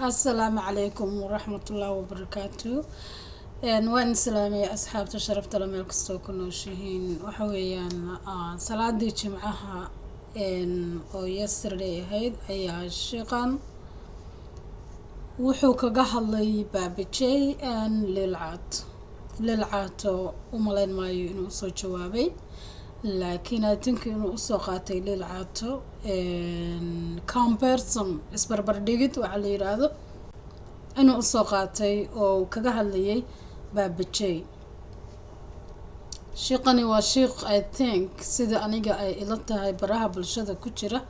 Asalaamu calaykum waraxmatullaahi wabarakaatu. Waan islaamay asxaabta sharafta la meel kastoo ku nooshihiin. Waxa weeyaan salaadii Jimcaha oo yesterday ahayd ayaa shiiqan wuxuu kaga hadlay Baabajey Liilcaato. Liilcaato u malayn maayo inuu usoo jawaabay, laakiin I think inuu usoo qaatay Liilcaato comparison, isbarbardhigid waxaa la yiraahdo, inuu usoo qaatay oo uu kaga hadlayay Baabajey. Shiiqani waa shiiq, I think, sida aniga ay ila tahay, baraha bulshada ku jira,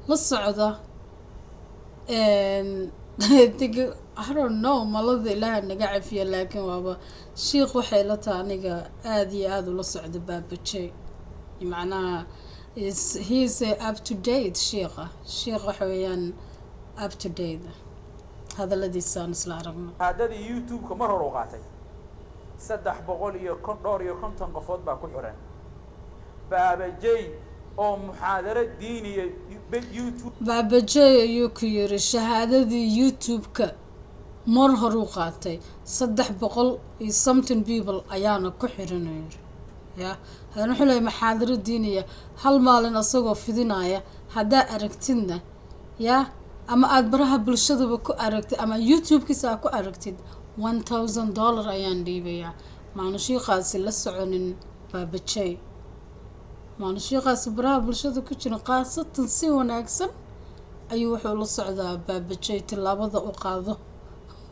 la socda. I think, I don't know, malada Ilaaha naga cafiya, laakiin waaba shiiq waxay ila tahay aniga aada iyo aada ula socda Baabajey. Macnaha is he is a up to date shiiqa. Shiiq waxa weeyaan up to date. Hadaladiisaan isla aragno. Haddadii YouTube-ka mar hore u qaatay 300 iyo dhowr iyo 50 qofood baa ku xiran Baabajey oo muxaadaro diiniya YouTube. Baabajey ayuu ku yiri shahaadadii YouTube-ka mar horuu qaatay, 300 iyo something people ayaana ku xiran, uu yiri. Ya haddana wuxuu leeyahay muxaadaro diiniya hal maalin asagoo fidinaya haddaa aragtidna, ya, ama aada baraha bulshadaba ku aragtid ama YouTube-kiisa aad ku aragtid, $1000 ayaan dhiibayaa. Maanu shiiqaasi la soconin Baabajey? Maanu shiiqaasi baraha bulshada ku jirin? Khaasatan si wanaagsan ayuu wuxuu la socdaa Baabajey, tillaabada u qaado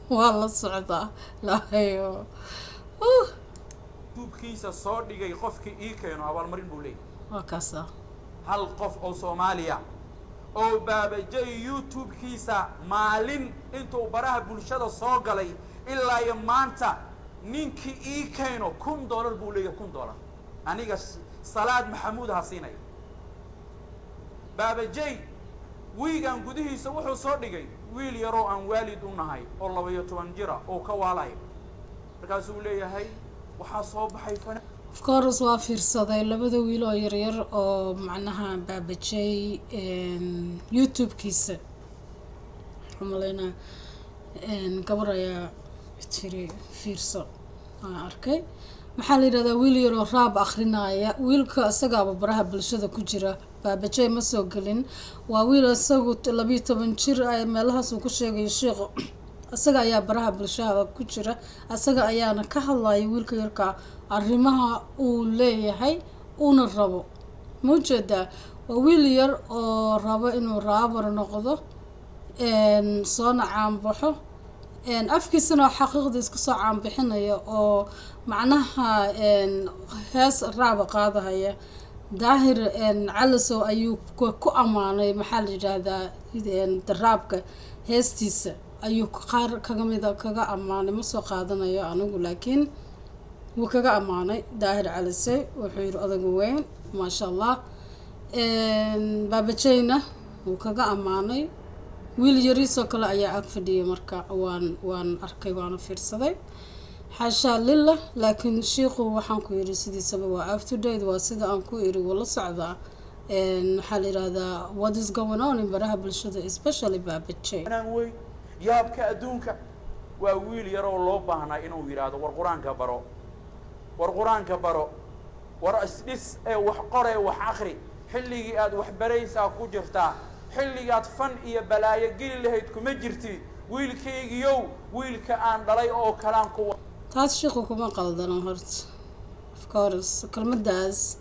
waa la socdaa lahayo. YouTube-kiisa soo dhigay, qofkii ii keeno abaalmarin buu leeyahy. Waa kaasa. Hal qof oo Soomaaliya oo Baabajay YouTube-kiisa maalin intuu baraha bulshada soo galay ilaa iyo maanta ninkii ii keeno $1000 buu leeyahay. $1000 aniga Salaad Maxamuud ha siinaya. Baabajay wiigan gudihiisa wuxuu soo dhigay wiil yaroo aan waalid u nahay oo 12 jira oo ka waalayo. Markaasuu leeyahay waxaa soo baxay fana Of course waa fiirsaday labada wiil oo yaryar oo macnaha Baabajay YouTube-kiisa. Waxaan umaleynaa gabar ayaa tiri fiirso, waan arkay. Maxaa la yidhahdaa, wiil yaroo rap akrinaya. Wiilka isagaaba baraha bulshada ku jira, Baabajay ma soo gelin. Waa wiil isagu 12 jir ah meelahaas uu ku sheegayo sheekhu. Isaga ayaa baraha bulshada ku jira, isaga ayaana ka hadlaya wiilka yarka arrimaha uu leeyahay uuna rabo. Ma ujeedaa? Waa wiil yar oo rabo inuu rapper noqdo, soona caanbaxo, afkiisana xaqiiqda isku soo caanbixinaya oo macnaha hees rap ba qaadahaya. Daahir Calasow ayuu ku ammaanay. Maxaa la yidhaahdaa, rap-ka heestiisa ayuu qaar kaga mida kaga ammaanay. Ma soo qaadanayo anigu, laakiin wuu kaga ammaanay Daahir Calise. Wuxuu yihi odaga weyn, maasha Allah. Baabajeyna wuu kaga ammaanay. Wiil yariisoo kale ayaa ag fadhiyay. Marka waan arkay, waana fiirsaday, xaashaa lillah. Laakiin shiiku waxaan ku yidhi sidiisaba waa up to date. Waa sida aan ku iri, wuu la socdaa. Waxaa la yidhahdaa what is going on in baraha bulshada, especially Baabajey. Fanaan weyn, yaabka adduunka. Waa wiil yaroo loo baahnaa inuu yidhaahdo war Qur-aanka baro, war Qur-aanka baro, war isdhis ee wax qoree, wax akri. Xilligii aad wax baraysaa ku jirtaa, xilligaad fan iyo balaayo geli lahayd kuma jirtid, wiilkaygiyow, wiilka aan dhalay oo kalaan kuwa. Taas shiiku kuma qaldano horta. Of course kelmadaas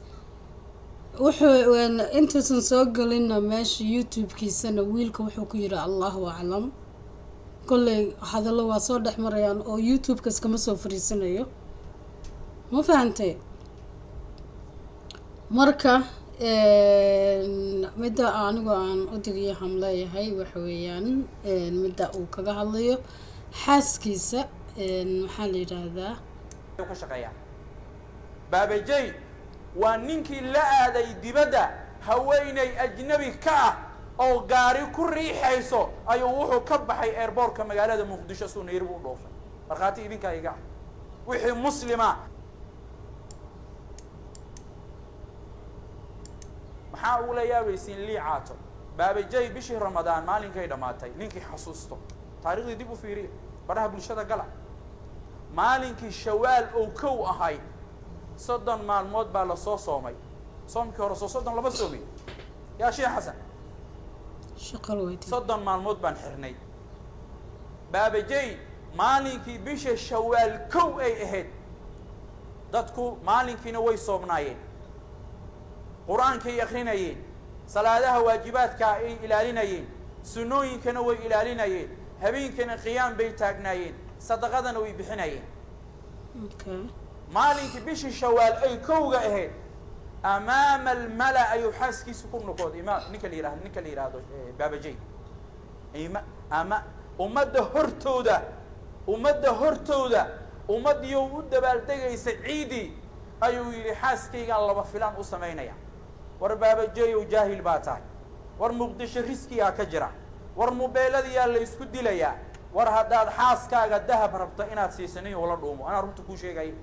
wuxuu intuusan soo gelinna meesha YouTube-kiisana wiilka wuxuu ku yidhi Allahu aclam. Kolley hadallo waa soo dhex marayaan oo YouTube-ka iskama soo fariisanayo. Ma fahantay? Marka midda anigu aan udigiyo ham leeyahay waxa weeyaan midda uu kaga hadlayo xaaskiisa. Maxaa la yidhaahdaa? Ka shaqeeyaa Baabajey waa ninkii la aaday dibadda haweeney ajnabi ka ah oo gaari ku riixayso ayuu wuxuu ka baxay airport-ka magaalada Muqdisho suu Nairobi u dhoofay. Markhaati idinkaa iga ah, wixii Muslima. Maxaa ugula yaabaysiin Lii Caato? Baabajey bishii Ramadaan maalinkay dhammaatay, ninkii xasuusto Taariikhdii dib u fiiriya, baraha bulshada gala. Maalinkii Shawaal oo kow ahayd, 30 maalmood baa lasoo soomay. Soomkii hore soo 30 lama soomay, yaa Sheekh Xasan? Shaqal weydiin. 30 maalmood baan xirnay. Baabajey maalinkii bisha Shawaal kow ay ahayd, dadku maalinkiina way soomnaayeen, qur-aankay akrinayeen, salaadaha waajibaadka ay ilaalinayeen, sunnooyinkana way ilaalinayeen, habeenkana qiyaam bay taagnaayeen, sadaqadana way bixinayeen. Maalinkii bishii Shawaal ay kowga ahayd, amaama almala ayuu xaaskiisa ku nukooday. Imaam ninka la yihahdo Baabajey, ima ama ummadda hortooda, ummadda hortooda, ummaddiyo u dabaaldegaysa ciidii ayuu yidhi, "Xaaskaygaan laba filaan u samaynaya." War Baabajeyow, jaahil baa tahay. War Muqdisho riskiyaa ka jira. War mobeeladiyaa la isku dilayaa. War haddaad xaaskaaga dahab rabto inaad siisanin la dhuumo, anaa runta kuu sheegaya.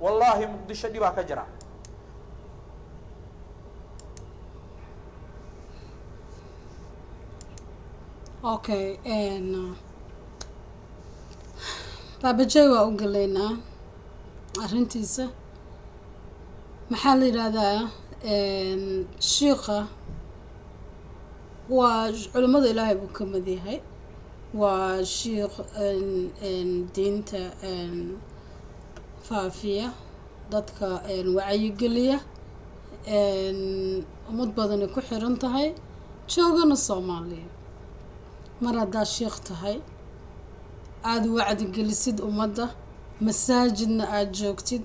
Wallaahi Muqdisho dhibaa ka jira. Okay, Baabajey waa u galaynaa arrintiisa. Maxaa la yidhaahdaa, shiika waa culimmada Ilaahay buu ka mid yahay. Waa shiikh diinta faafiya, dadka wacyigeliya, ummad badanay ku xiran tahay, joogana Soomaaliya. Mar haddaad shiikh tahay, aada wacdigelisid ummadda, masaajidna aada joogtid,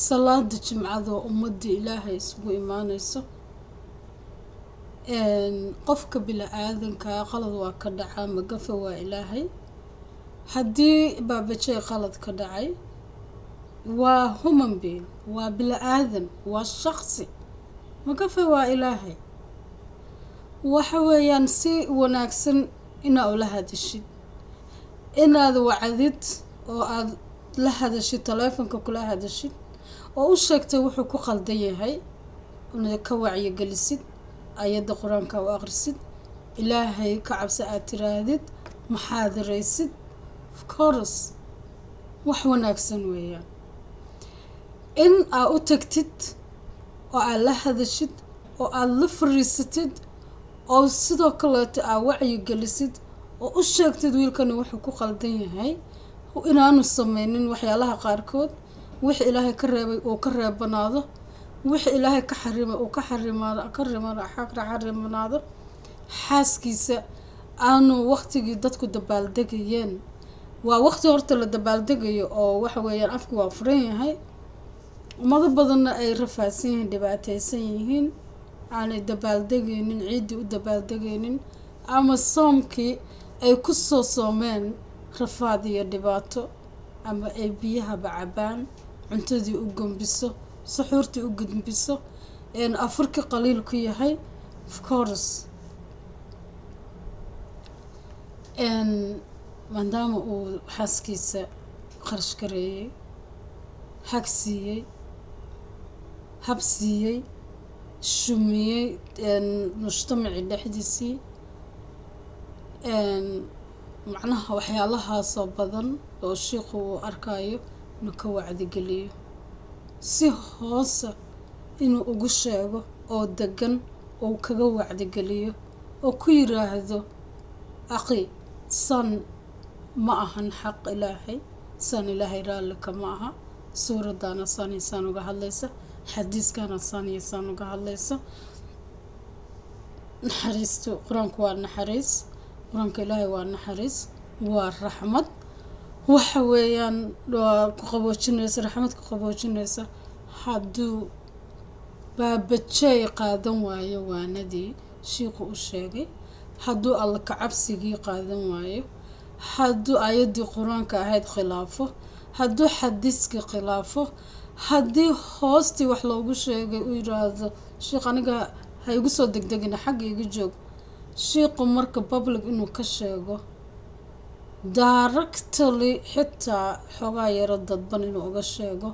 salaada jimcadoo ummadda Ilaahay isugu imaaneyso, qofka bila-aadankaa qalad waa ka dhacaa. Magafa waa Ilaahay. Haddii Baabajey qalad ka dhacay, waa human being, waa bila-aadan, waa shaqsi, magafa waa Ilaahay. Waxa weeyaan si wanaagsan inaa ula hadashid, inaad wacdid oo aada la hadashid, taleefonka kula hadashid oo u sheegtay wuxuu ku qaldan yahay, una ka wacyigelisid, ayadda qur-aanka u aqrisid, Ilaahay ka cabsi aad tiraahdid, muxaadaraysid. Of course wax wanaagsan weeyaan in aa u tagtid oo aad la hadashid oo aada la fariisatid oo sidoo kaleeto aa wacyigelisid oo u sheegtid wiilkani wuxuu ku qaldan yahay, inaanu sameynin waxyaalaha qaarkood, wixii Ilaahay ka reebay uu ka reebanaado, wixii Ilaahay ka xarimay uu ka xarimanaado, xaaskiisa aanu waqtigii dadku dabaaldegayeen. Waa waqti horta la dabaaldegayo oo waxa weeyaan afku waa furan yahay, ummado badanna ay rafaadsan yihiin, dhibaateysan yihiin, aanay dabaaldegaynin, ciiddii u dabaaldegaynin, ama soomkii ay kusoo soomeen rafaad iyo dhibaato, ama ay biyahaba cabaan, cuntadii u gombiso, suxuurtii u gudbiso, afurkii qaliil ku yahay. Of course, maadaama uu xaaskiisa qarash gareeyey, hag siiyey, hab siiyey, shumiyey mujtamacii dhexdiisii, macnaha waxyaalahaasoo badan oo shiiku uu arkayo inuu ka wacdigeliyo, si hoose inuu ugu sheego oo degan uu kaga wacdigeliyo oo ku yiraahdo, "Aqi, san ma ahan xaq Ilaahay, san Ilaahay raalli kama aha, suuraddaana saan iyo saan uga hadlaysa, xadiiskana saan iyo saan uga hadlaysa." Naxariistu, qur-aanku waa naxariis, qur-aanka Ilaahay waa naxariis, waa raxmad. Waxa weeyaan waa ku qaboojinaysa, raxmad ku qaboojinaysa. Hadduu Baabajey qaadan waayo waanadii shiiku u sheegay, hadduu Alla kacabsigii qaadan waayo, hadduu aayaddii qur-aanka ahayd khilaafo, hadduu xadiiskii khilaafo, haddii hoostii wax loogu sheegay uu yiraahdo, "Sheikh, aniga ha igu soo degdegina, xagga iga joog," shiiqu marka public inuu ka sheego directly, xitaa xoogaa yaro dadban inuu uga sheego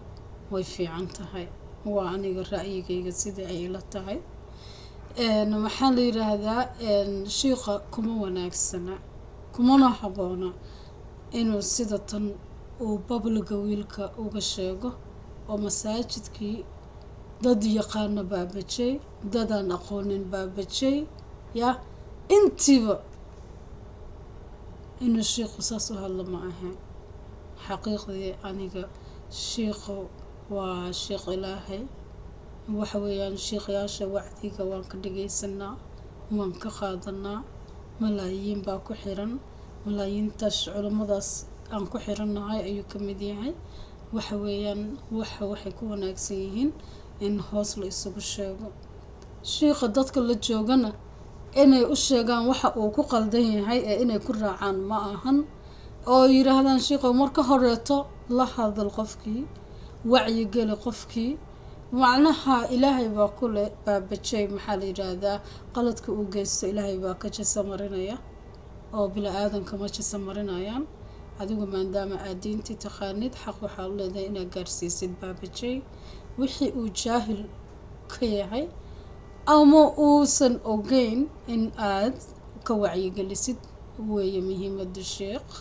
way fiican tahay. Waa aniga ra'yigayga sidai ay ila tahay. Maxaa la yiraahdaa, shiiqa kuma wanaagsana. Kumana haboona inuu sida tan uu public-ga wiilka uga sheego, oo masaajidkii dad yaqaana Baabajey, dadaan aqoonin Baabajey ya intiiba inuu shiiqu saas u hadlo ma ahayn. Xaqiiqdii aniga shiiqu waa shiiq Ilaahay. Waxa weeyaan shiiqyaasha wacdiga waan ka dhagaysanaa, waan ka qaadanaa. Malaayiin baa ku xiran, malaayiintaas culimmadaas aan ku xirannahay ayuu ka mid yahay. Waxa weeyaan waxa waxay ku wanaagsan yihiin in hoos la isugu sheego. Shiiqa dadka la joogana inay u sheegaan waxa uu ku qaldan yahay ee inay ku raacaan ma ahan, oo yidhaahdaan shiiqow marka horeeto la hadal qofkii, wacyigeli qofkii. Macnaha Ilaahay baa ku leh Baabajey, maxaa la yidhaahdaa, qaladka uu geysto Ilaahay baa ka jasa marinaya, oo bini aadanka ma jasa marinayaan. Adigu maadaama aad diintii taqaanid, xaq waxaa u leedahay inaad gaarsiisid Baabajey wixii uu jaahil ka yahay ama uusan ogeyn, in aad ka wacyigelisid weeye muhiimada sheekh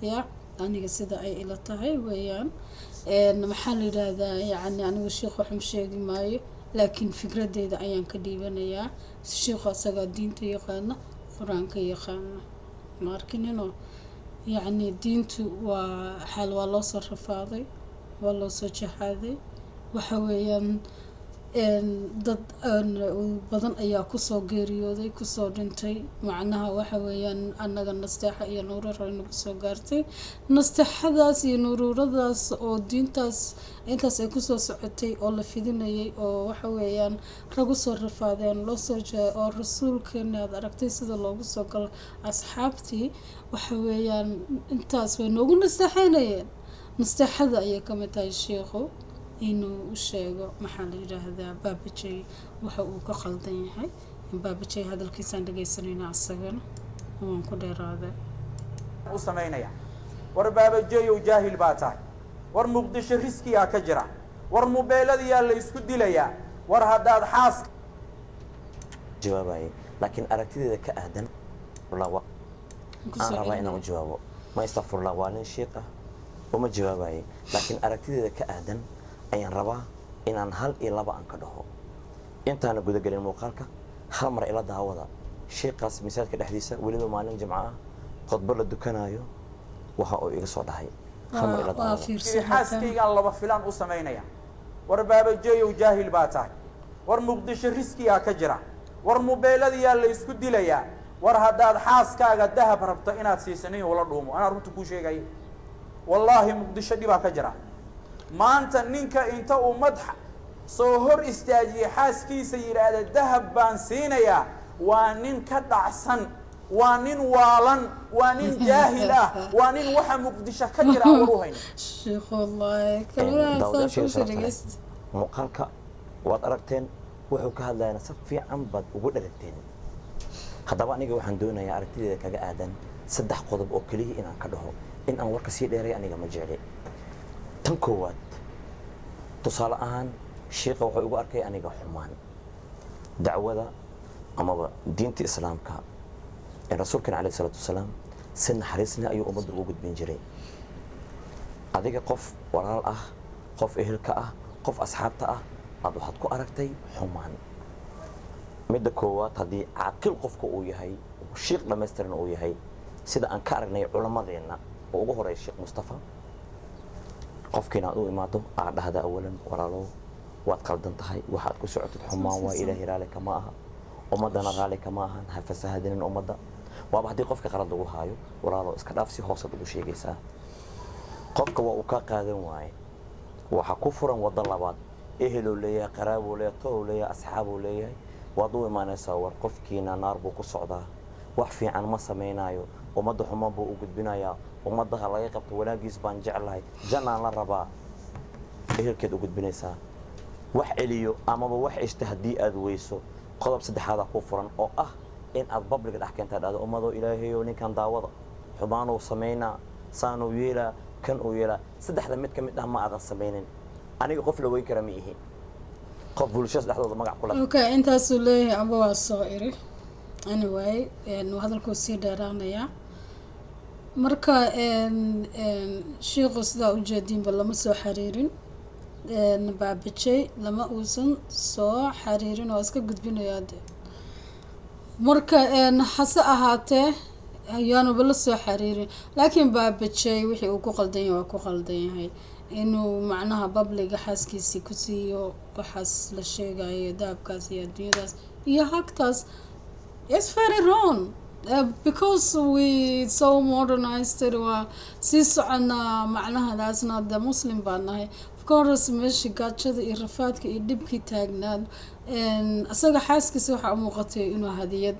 ya. Aniga sida ay ila tahay weeyaan, maxaa la yidhaahdaa, yacni anigu sheekh waxma sheegi maayo, laakiin fikradeyda ayaan ka dhiibanayaa. Sheekhu asagaa diinta yaqaana, Qur-aanka yaqaana, ma arkinino. Yacni diintu waa xaal, waa loo soo rafaaday, waa loo soo jahaaday. Waxa weeyaan dad badan ayaa kusoo geeriyooday, kusoo dhintay. Macnaha waxa weeyaan annaga nasteexa iyo nuurara nagu soo gaartay. Nasteexadaas iyo nuururadaas oo diintaas intaas ay kusoo socotay oo la fidinayay, oo waxa weeyaan rag usoo rafaadeen, loo soo oo rasuulkeena aad aragtay sida loogu soo galo, asxaabtii, waxa weeyaan intaas way noogu nasteexeynayeen. Nasteexada ayay kamid tahay sheikhu inuu u sheego, maxaa la yidhaahdaa, Baabajey waxa uu ka qaldan yahay. Baabajey hadalkiisaan dhegeysanayna, asagana waan ku dheeraaday. U samaynaya. War Baabajeeyow, jaahil baa tahay. War Muqdisho riskiyaa ka jira. War mobeeladiyaa la isku dilayaa. War haddaad xaas Jawaabaye, laakiin aragtideeda ka aadan aan rabaa inaan u jawaabo. Ma astaqfirullah, waa nin shiiq ah, uma jawaabaye, laakiin aragtideeda ka aadan ayaan rabaa inaan hal iyo laba aan ka dhaho. Intaana gudagelin muuqaalka, hal mar ila daawada shiiqaas masaajidka dhexdiisa, weliba maalin Jimco ah, khudbo la dukanaayo, waxa uu iga soo dhahay. Hal mar ila daawada. Xaaskaygaan laba filaan u samaynaya. War Baabajeeyow, jaahil baa tahay. War Muqdisho riskiyaa ka jira. War mobeeladiyaa la isku dilayaa. War haddaad xaaskaaga dahab rabto inaad siisanin, ula dhuumo. Anaa runta kuu sheegaya, wallaahi Muqdisho dhibaa ka jira maanta. Ninka inta uu madxa soo hor istaajiyey xaaskiisa yidhaahda "Dahab baan siinayaa" waa nin ka dhacsan, waa nin waalan, waa nin jaahil ah, waa nin waxa Muqdisho ka jira aan war u hayn. Sheekh, wallahi kelmadaha saas Daawadayaasha u sharafta leh, dhegeysta. Muuqaalka waad aragteen, wuxuu ka hadlayana si fiican baad ugu dheragteen. Haddaba aniga waxaan doonayaa aragtideeda kaga aadan saddex qodob oo keliya inaan ka dhaho. In aan warka sii dheeray aniga ma jecli. Tan koowaad, tusaale ahaan, shiiqa wuxuu igu arkay aniga xumaan. Dacwada amaba diinta Islaamka ee rasuulkeena calayhi salaatu wasalaam si naxariis leh ayuu ummadda ugu gudbin jiray. Adiga qof walaal ah, qof ehelka ah, qof asxaabta ah aad waxaad ku aragtay xumaan. Midda koowaad, haddii caaqil qofka uu yahay, shiiq dhammaystiran uu yahay, sida aan ka aragnay culammadeenna oo ugu horeeya Sheekh Mustafa, qofkiina aad u imaado, aad dhahda awalan: "Walaalow, waad qaldan tahay, waxaad ku socotid xumaan waa, Ilaahay raali kama aha, ummaddana raali kama ahan, ha fasahadinin ummadda." Waaba haddii qofka qalad lagu haayo, "Walaalow, iska dhaaf," si hoosaad ugu sheegaysaa. Qofka waa uu kaa qaadan waaye, waxaa ku furan waddo labaad. Eheluu leeyahay, qaraabuu leeyahay, toluu leeyahay, asxaabuu leeyahay, waad u imaanaysaa: "War qofkiina naar buu ku socdaa, wax fiican ma samaynaayo, ummadda xumaan buu u gudbinayaa, ummaddaha laga qabto, wanaagiis baan jeclahay, jannaan la rabaa." Ehelkeed u gudbinaysaa. Wax celiyo amaba wax eshta haddii aad weyso, qodob saddexaadaa ku furan oo ah in aad public-ga dhex keentaa, dhahdo: "Ummadoo Ilaahayow, ninkan daawada, xumaanuu samaynaa, saanuu yeelaa, kan uu yeelaa." Saddexda mid ka mid ah ma aadan samaynin. Aniga qof la weyn kara ma ihi, qof bulshada dhexdooda magac ku leh. Okay, intaasuu leeyahay amba waa soo iri. Anyway, hadalkuu sii dheeraanayaa. Marka shiiqu sidaa ujeediinba lama soo xiriirin Baabajey, lama uusan soo xiriirin oo iska gudbinayaa de. Marka hase ahaatee ayaanuba la soo xiriirin, laakiin Baabajey wixii uu ku qaldan yahay waa ku qaldan yahay, inuu macnaha public-ga xaaskiisii ku siiyo waxaas la sheegayo, dahabkaas iyo adduunyadaas iyo hagtaas. It's very wrong, because we so modernized, waa sii soconaa macnahadaasna de Muslim baan nahay. Of course, meeshii gaajada iyo rafaadka iyo dhibkii taagnaad, isaga xaaskiisa waxaa u muuqatay inuu hadiyad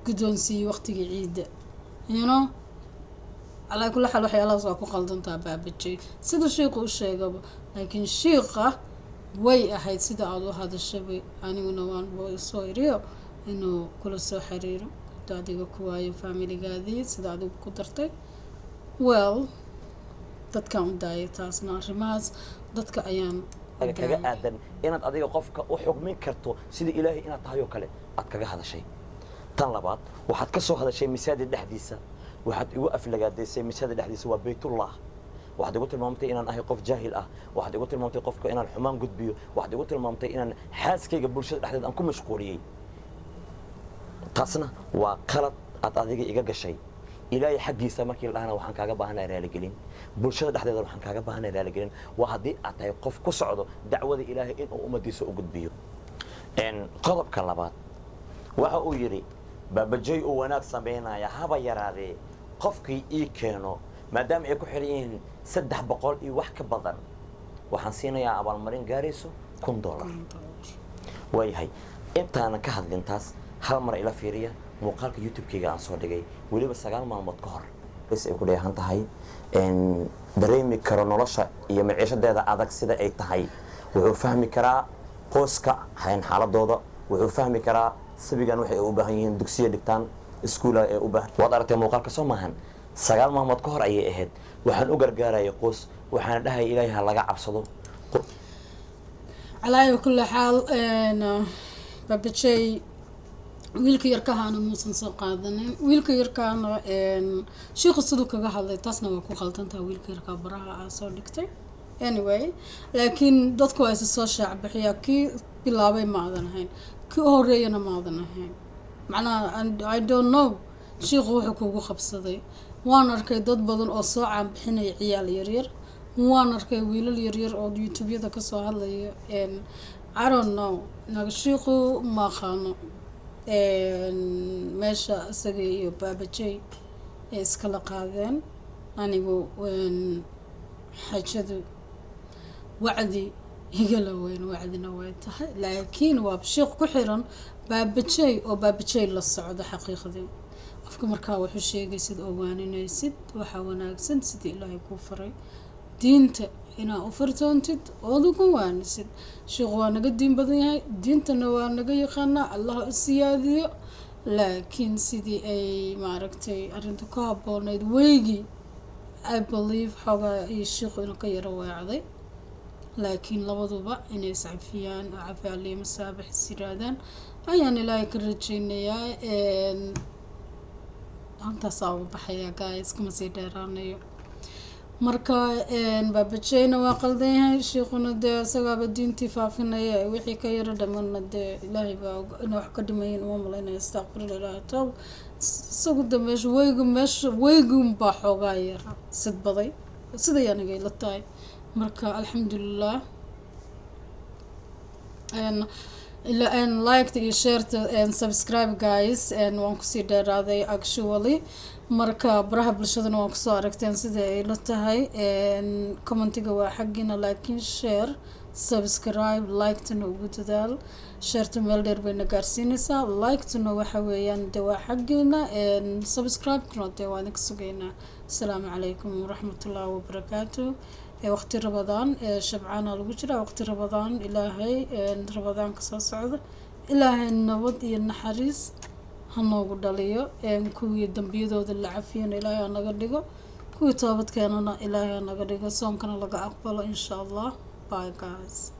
guddoonsiiyey waqtigii ciidda. Calaa kulli xaal, waxyaalahaas waa ku qaldantaa Baabajey, sida shiiqa u sheegaba. Laakiin shiiqa way ahayd sida aada u hadashabay, aniguna waan soo iriyo inuu kula soo xiriiro haduu adiga ku waayo faamiligaadii sida adigu ku dartay. Well, dadkaan u daayay taasna, arrimahaas dadka ayaan u kaga daayay. Aadan inaad adiga qofka u xugmin karto sida Ilaahay inaad tahay oo kale aad kaga hadashay. Tan labaad, waxaad ka soo hadashay masaajid dhexdiisa, waxaad igu aflagaadaysay masaajid dhexdiisa, waa Baytullah. Waxaad igu tilmaamtay inaan ahay qof jaahil ah, waxaad igu tilmaamtay qofka inaan xumaan gudbiyo, waxaad igu tilmaamtay inaan xaaskayga bulshada dhexdeed aan ku mashquuliyey. Taasna waa qalad aad adiga iga gashay. Ilaahay xaggiisa markii la dhahana waxaan kaaga baahanay raaligelin, bulshada dhexdeeda waxaan kaaga baahanay raaligelin. Waa haddii aad tahay qof ku socdo dacwada Ilaahay inuu ummadiisa u gudbiyo. Qodobka labaad, waxa uu yidhi Baabajey uu wanaag samaynaya haba yaraadee qofkii ii keeno, maadaama ay ku xiran yihiin 300 iyo wax ka badan, waxaan siinayaa abaalmarin gaarayso $1000. Waayahay, intaanan ka hadlin taas, hal mar ila fiiriya muuqaalka YouTube-kayga aan soo dhigay weliba 9 maalmood ka hor. Bes ay ku dheehan tahay dareemi karo nolosha iyo maciishadeeda adag sida ay tahay. Wuxuu fahmi karaa qoyska hayn xaaladooda, wuxuu fahmi karaa sabigan waxay u baahan yihiin, dugsiya dhigtaan, iskuula ay u baahan. Waad aragtay muuqaalka, soo maahan? 9 maalmood ka hor ayay ahayd. Waxaan u gargaarayay qoys, waxaana dhahaya Ilaahay ha laga cabsado. Calaa kulli xaal, Baabajey wiilka yarkahaana muusan soo qaadanin. Wiilka yarkaana shiiku siduu kaga hadlay, taasna waa ku qaldantaha. Wiilka yarkaa baraha aa soo dhigtay. Anyway, laakiin dadku waa isa soo shaac bixiyaa. Kii bilaabay ma aadan ahayn, kii u horeeyana ma aadan ahayn. Macnaha, I don't know shiiku wuxuu kugu qabsaday. Waan arkay dad badan oo soo caanbixinaya ciyaal yaryar, waan arkay wiilal yaryar oo YouTube-yada kasoo hadlaya. I don't know, naga shiiku ma aqaano meesha isaga iyo Baabajey ay iskala qaadeen. Anigu xajadu wacdi igala weyn, wacdina way tahay, laakiin waa shiiq ku xiran Baabajey oo Baabajey la socdo. Xaqiiqdii, qofka markaa wuxuu sheegaysid oo waaninaysid, waxaa wanaagsan sidii Ilaahay kuu faray diinta inaa u fartoontid ood ugu waanisid. Sheikhu waa naga diin badan yahay, diintana waa naga yaqaanaa, Allah u siyaadiyo. Laakiin sidii ay maaragtay arrinta ku habboonayd weygii, I believe xoogaa iyo shiikhu inuu ka yaro weecday. Laakiin labaduba inay iscafiyaan oo cafi aliyo masaabax is yiraahdaan ayaan Ilaahay ka rajeynayaa. Halkaasaa uga baxaya, guys, kuma sii dheeraanayo. Marka Baabajeyna waa qaldan yahay, shiikhuna dee isagaaba diintii faafinaya. Wixii ka yaro dhamanna dee Ilaahay baa inay wax ka dhimayin uma malaynaya. Astaqfirullah, Ilaahay toob. Isagu de meesha weygu, meesha weygunbaa xoogaa yara sidbaday, siday aniga ila tahay. Marka alxamdulilah, like iyo share-ta, subscribe, guys. Waan kusii dheeraaday actually. Marka baraha bulshadana waan kusoo aragteen sida ay la tahay. Comment-iga waa xaggiina, laakiin share, subscribe, like-tana ugu dadaal. Share-ta meel dheer bayna gaarsiinaysaa, like-tuna waxa weeyaan de waa xaggiina, subscribe-kuna dee waa idinka sugaynaa. Asalaamu calaykum waraxmatullaahi wabarakaatu. Waqti Rabadaan shabcaana lagu jiraa, waqti Rabadaan. Ilaahay Rabadaanka soo socda Ilaahay nabad iyo naxariis ha noogu dhaliyo. Kuwii dambiyadooda la cafiyana Ilaahay ha naga dhigo, kuwii toobad keenana Ilaahay ha naga dhigo, soonkana laga aqbalo insha Allah. Bye, guys.